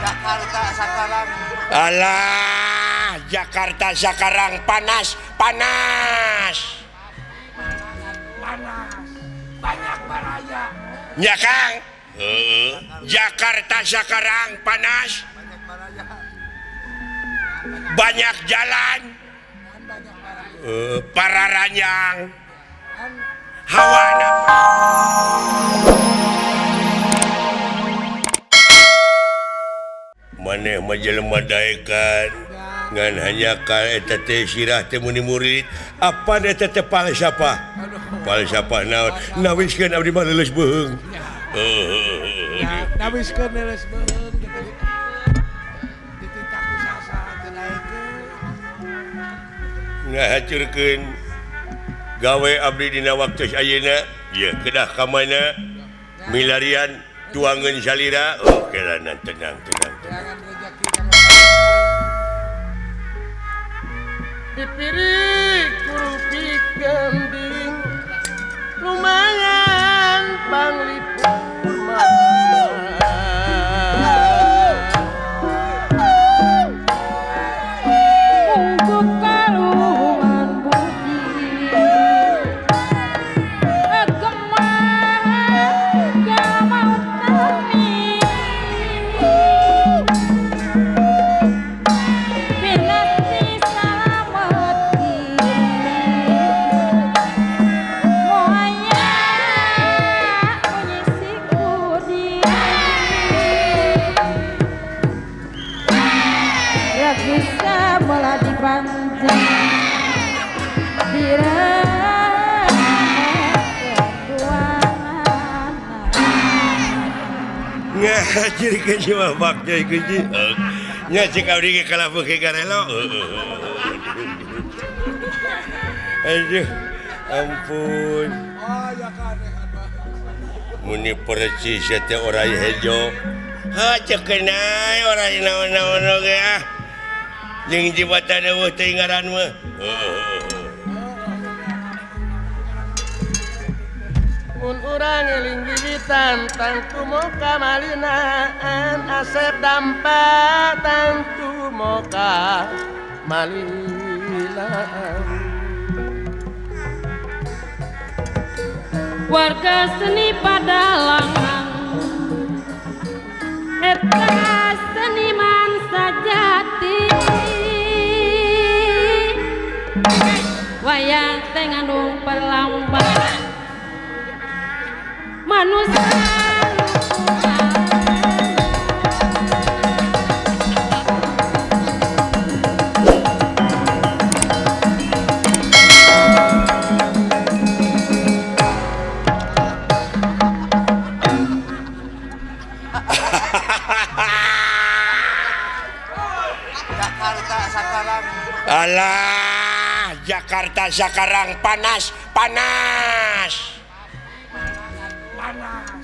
Jakarta sekarang. Alah, Jakarta sekarang panas, panas. Panas. Banyak baraya. Ya, Kang. Jakarta sekarang panas. Banyak jalan. Para ranjang. Hawa maneh mah jelema daekan ngan hanjakal eta teh sirah teh muni murid apan eta teh falsafah falsafah naon nawiskeun abdi mah leuleus beuheung nawiskeun leuleus beuheung dititah ku sasa teh daekeun ngahacurkeun gawe abdi dina waktu ayeuna ieu kedah ka mana milarian tuangeun salira oh kelana tenang tenang tenang dipirik kurupik gending lumayan panglipur mah untuk kaluman budi gemah jamau kami binati salamati moaya menyisi kudi bisa bola dipancing ngahacurkeun si bapak deui kunci nya cek abdi ge kalah beuki karelo aduh ampun muni percis teh orai hejo ha ceuk nae orai naon-naon oge ah jeung jibatan eueuh teh ngaran mah mun urang eling wiwitan tangtu moka malinaan asep dampa tangtu moka malilaan warga seni padalangan eta seniman sajati wayang teh ngandung perlambang manusia. Jakarta sekarang. Alah, Jakarta sekarang panas, panas. Panas.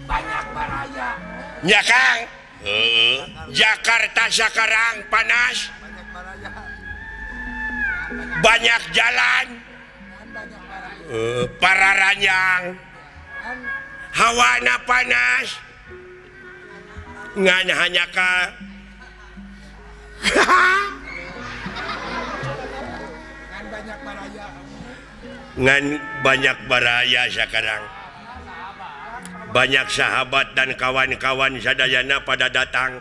Banyak baraya. Ya, Kang. Jakarta sekarang panas. Banyak jalan. Para ranjang. Hawana panas. Ngan hanya ka ngan banyak baraya sekarang. Banyak sahabat dan kawan-kawan sadayana pada datang.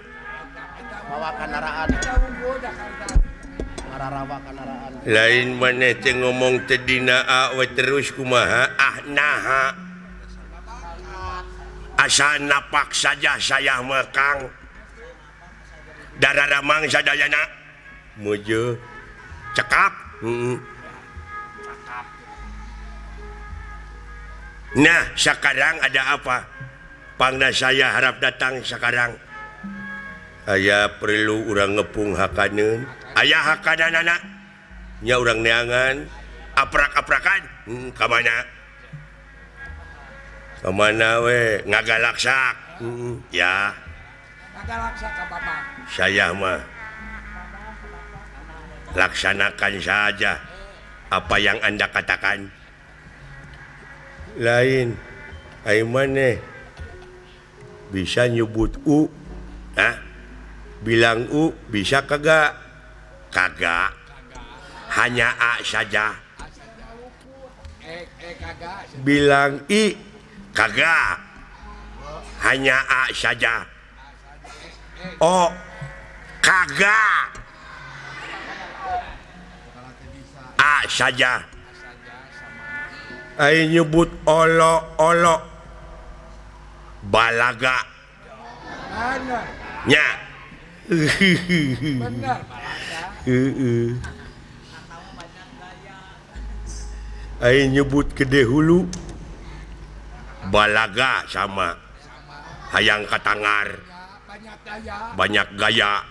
Lain maneh teh ngomong teh dina we terus kumaha ah naha. Asal napak saja saya mah Kang. Dararamang sadayana muju cekap. Nah, sekarang ada apa? Pangna saya harap datang sekarang. Aya perlu urang ngepung hakaneun. Aya hakananana. Nya urang neangan, aprak-aprakan. Ka mana? Ka mana we? Ngagalaksak. Ya. Ngagalaksak ka bapak. Saya mah laksanakan saja apa yang Anda katakan. Lain Ai maneh bisa nyebut u? Hah? Bilang u bisa kagak? Kagak. Hanya a saja. Bilang i kagak. Hanya a saja. O kagak. A saja. Ai nyebut olo olo balaga. Nya. Benar balaga. Ai nyebut gede hulu balaga sama hayang katangar banyak gaya.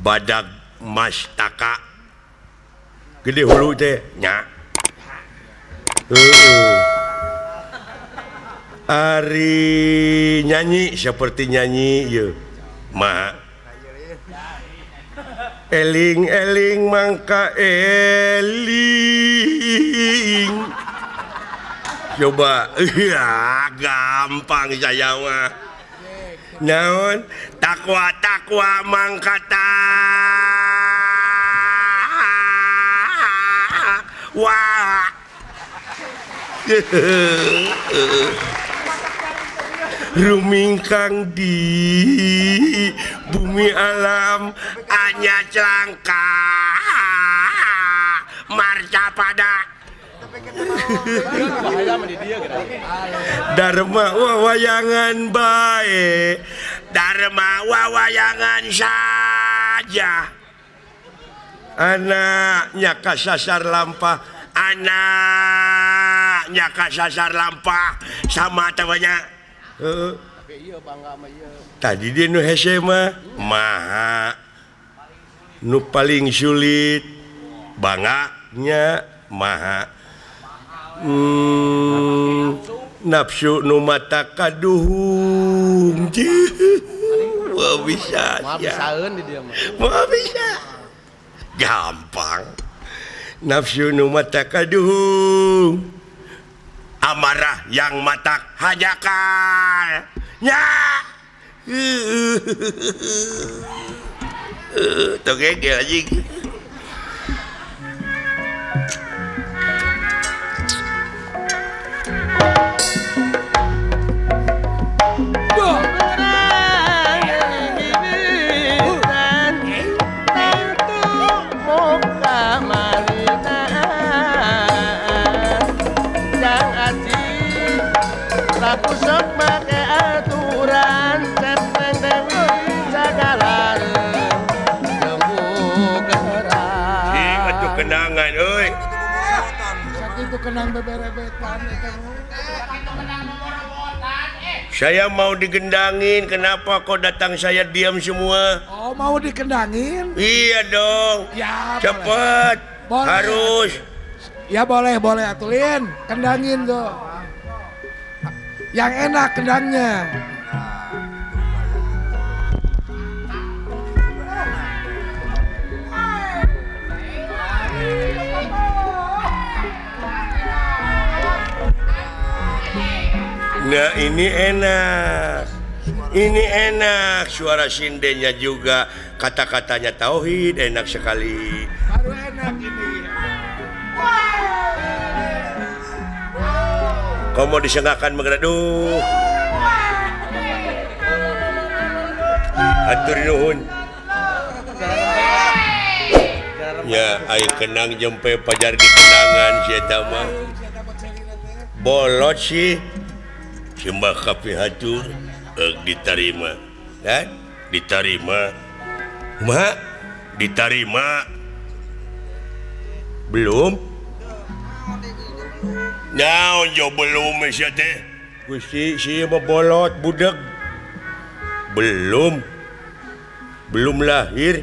Badag mastaka gede hulu teh nya. Ari nyanyi seperti nyanyi ye ma eling eling mangka eling. Coba ya gampang saya mah. Naon takwa takwa mangka wah. Rumingkang di bumi alam hanya celangka marca pada Dharma wawayangan bae Dharma wawayangan saja. Anaknya kasasar lampah, anaknya kasasar lampah sama temannya. Tadi dia nu hese mah maha nu paling sulit banganya maha. Nafsu nu mata kaduhung. Wah bisa ya. Wah bisa. Gampang. Nafsu nu mata kaduhung. Amarah yang matak hajakal. Nya. Togegel anjing. Kenangan euy. Sakitu kenang beberebetan eta. Saya mau digendangin, kenapa kok datang saya diam semua? Oh, mau dikendangin? Iya dong. Ya, cepet. Boleh. Harus. Ya boleh, boleh atulin. Kendangin tuh. Yang enak kendangnya. Nah ini enak. Ini enak, suara sindennya juga, kata-katanya tauhid enak sekali. Baru enak ini. Kau mau disengakan mengereduh. Atur nuhun. Ya, air kenang jempe pajar di kenangan si eta mah. Bolot sih. Simbah kapihatur diterima. Dan diterima. Ma, diterima. Belum? Naon jo belum sia teh? Gusti si bolot budeg. Belum. Belum lahir.